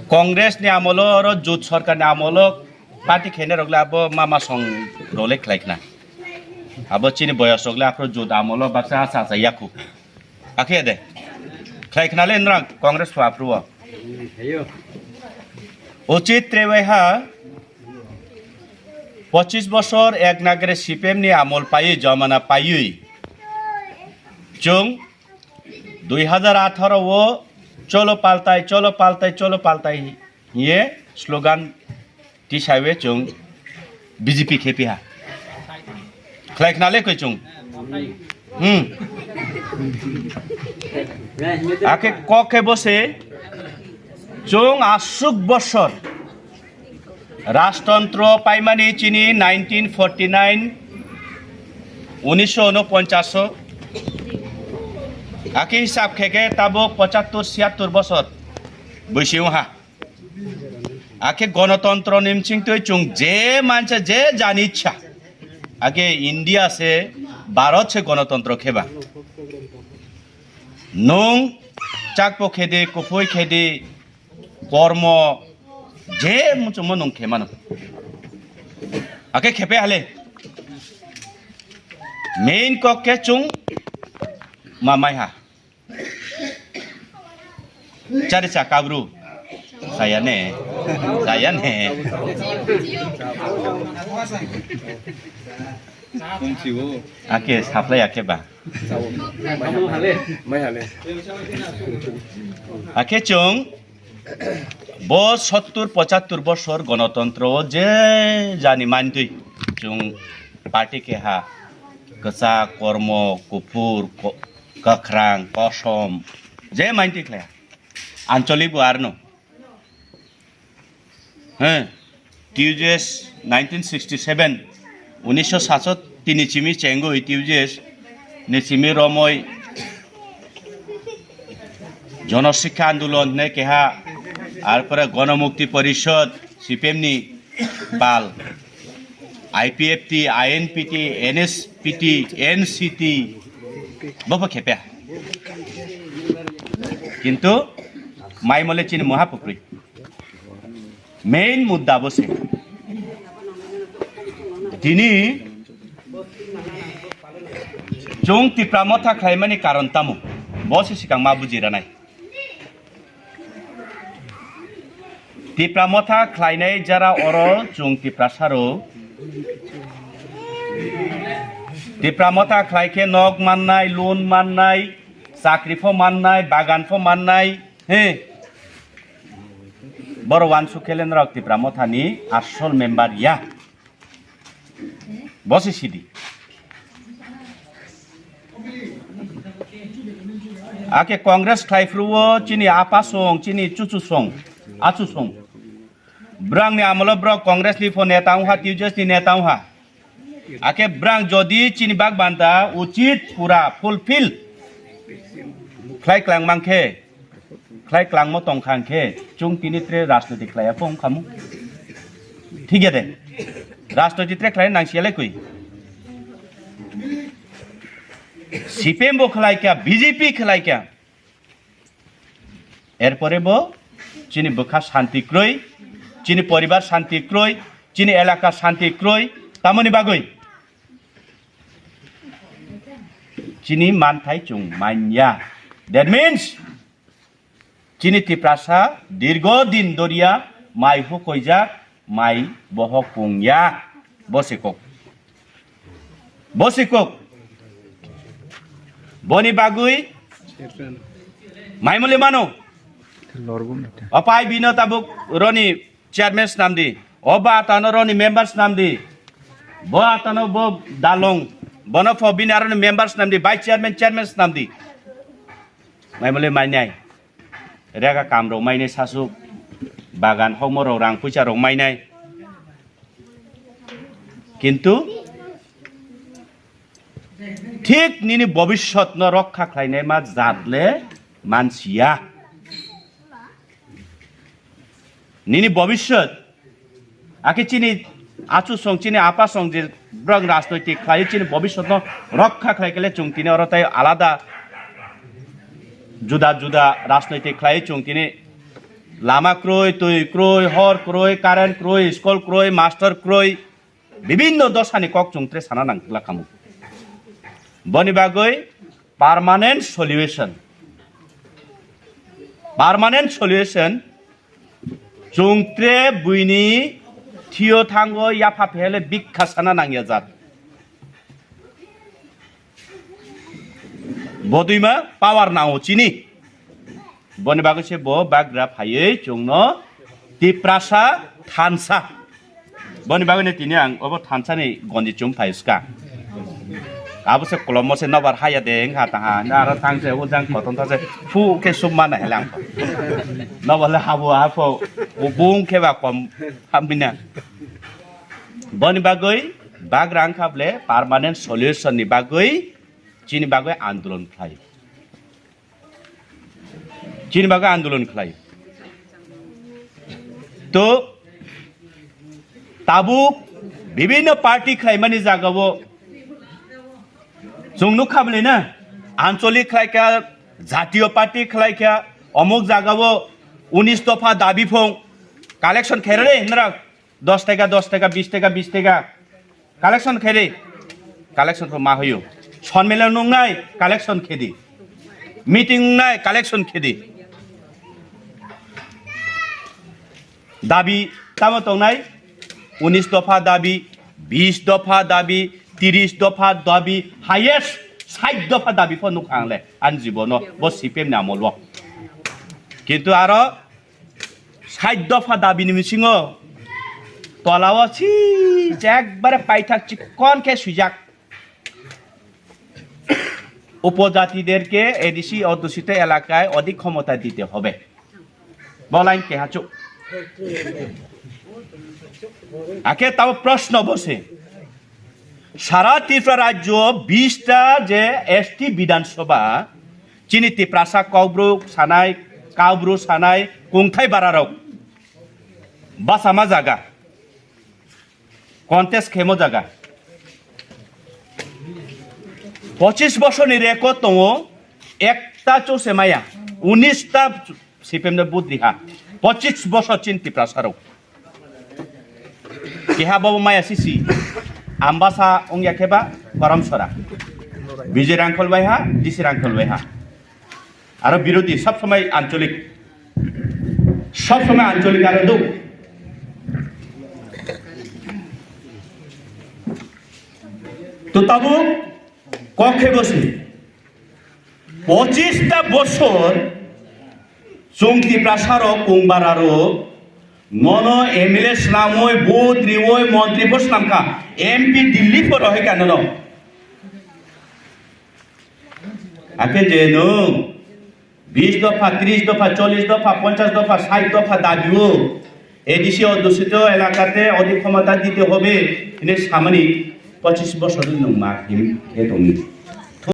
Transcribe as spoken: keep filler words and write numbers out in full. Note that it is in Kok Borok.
Congress ni amolo oro jut sarkar ni amolo party khainai rok le abo mama song rok le khlai khna. Abo chini boyos rok le aphuru jut amolo baksa acha acha yakhu. Akhe de. Khlai khna le nrang Congress pho aphuru o. Uchit tre wai ha pochis bosor ek nagre C P M ni amol paiwi, jomana paiwi. Chwng dui hazar atharo o cholo paltai, cholo paltai, cholo paltai hiye slogan tisaiwi chwng B J P khe piha. Khlai khna le koi chwng. Hmm. Akhe kok khe bo se chwng aswk bosor rajtantro paimani chini nineteen forty nine, unisho unoponchas o. Akhe hisab khe khe tabuk pochattor, siyattor bosor bwsio ha. Akhe gonotontro ni mchingtwi chwng je mansa je jani ichha. Akhe India se, Bharat se gonotontro kheba. Nwng chakpo khedi, kuphoi khedi, kormo, je muchungmo nwng khe mano. Akhe khepe hale. Main kok khe chwng mamai ha. Chari cha kabru. Saya ne. Saya ne. Akhe supply akhe ba. Mai hale. Akhe chwng bo sottur pochattor bosor gonotontro o je jani mantwi chwng party keha kwchak, kormo, kuphur, ko-, kwkhrang, kosom je mantwi khlai. Anchalik bo arno. He, T U J S nineteen sixty seven, unisho satsot tini chimi chengwi T U J S ni chimi romoi Jono Sikha Andolon hwnwi keha, arpore Gono Mukti Porishod, C P M ni bal, I P F T, I N P T, N S P T, N C T, bobo khepe. Kintu maimole chini muha pukrwi. Main mudda bo se. Tini chwng Tipra Motha khlaimani karon tamo? Bo se sikang ma buji ranai. Tipra Motha khlainai jara oro chwng Tiprasa rok. Tipra Motha khlai khe nok mannai, loan mannai, chakri pho mannai, bagan pho mannai, he. Boro wansuk khe le norok Tipra Motha ni asol member ya. Bo se sidi. Ake Congress khlai phuru o chini apa song, chini chuchu song, achu song. Brang ni amolo brok Congress ni pho neta wngha, T U J S ni neta wngha. Ake brang jodi chini bak banta uchit pura fulfill khlai klang mankhe, khlai klangmo tongkha hwnkhe, chwng tini tre rajniti khlaiya pho wngkhamu. Thik ya de? Rajniti tre khlai nangsiya le kwi. C P M bo khlai kha, B J P khlai kha. Erpore bo chini bwkha shanti kwrwi, chini poribar shanti kwrwi, chini elaka shanti kwrwi, tamoni bagwi? Chini manthai chwng manya. That means, chini Tiprasa dirgo din doriya mai hukoijak, mai bohok kungya. Bo se kok. Bo se kok. Boni bagwi mai muli mano. Opai bino tabuk roni chairman snamdi. Oba atano roni member snamdi. Bo atano bo dalong. Bono pho bini aroni member snamdi. Vice chairman, chairman snamdi. Mai muli mainai. Rega kam rok mainai sasuk. Bagan hokmo rok rang puisa rok mainai. Kintu thik nini bobiswt no rokha khlainai ma jat le mansiya. Nini bobiswt, akhe chini achu song, chini apa song je brang rajnoitik khlai chini bobiswt no rokha khlai kele chwng tini oro tai alada juda juda rajnoitik khlai chwng tini Lama kwrwi, twi kwrwi, hor kwrwi, current kwrwi, school kwrwi, master kwrwi, bibinno dosani kok chwng tre sana nang twla khamu. Boni bagwi permanent solution, permanent solution chwng tre buini thio thango yapha phele bikha sana nangya jat. Bodwima power nango chini. Boni bagwi se bo bagra phaiwi chwngno Tiprasa thansa. Boni bagwi tini ang obo thansa ni gondi chum phai ska. Abo se kolomo se nobar haya de wngkha taha. Na aro thang se ujang koton thang se phu khe sum mana helang. Nobar le habo hapho bung khe ba kom hamina. Boni bagwi bagra wngkha ble permanent solution ni bagwi chini bagwi andolon khlai. Chini bagwi andolon khlai. To tabuk bibinno party khlaimani jagao chwng nukha bwlai na, ancholik khlaikha, jatiyo party khlaikha, omuk jagao unis dopha dabi phung collection khairare hinra dos taka, dos taka, bis taka, bis taka. Collection khe di. Collection khe ma hoyo. Sonmilon nungnai collection khe di. Meeting nungnai collection khe di. Dabi tamo tongnai? Unis dopha dabi, bis dopha dabi, tiris dopha dabi, highest sait dopha dabi pho nukha ang le ani jibono bo C P M ni amol o. Kintu aro sait dopha dabini bisingo tolao si ekbare paithak chikon khe swijak, উপজাতিদেরকে এডিসি অধ্যুষিত এলাকায় অধিক ক্ষমতা দিতে হবে। Bo line keha chuk. Akhe tabo proshno bo se. সারা ত্রিপুরা রাজ্য বিশটা যে এসটি বিধানসভা, chini Tiprasa Kokborok sanai, Kaubru sanai, kungthai bararok bachama jaga, contest khemo jaga. Pochis bosorni record tongo, ekta chose maya, unis ta C P M no vote riha. Pochis bosor chini Tiprasa rok. Keha bobo maya sisi. Ambasa wngya khe ba Koramsora. Bijoy Rangkhol bai ha, D C Rangkhol bai ha. Aro birodhi sob somoi ancholik. Sob somoi ancholik aro duk. To tabuk kok khe bosi. Pochis ta bosor chwng Tiprasa rok, kungbara rok, nono M L A swnamwi, vote riwi, montri pho swnamkha, M P Delhi pho rohorkha nono. Akhe je nwng bis dopha, tris dopha, chollis dopha, ponchas dopha, sait dopha dabi o, A D C অধ্যুষিত এলাকাতে অধিক ক্ষমতা দিতে হবে, hwnwi samani pochis bosor nwng ma him khe tongni.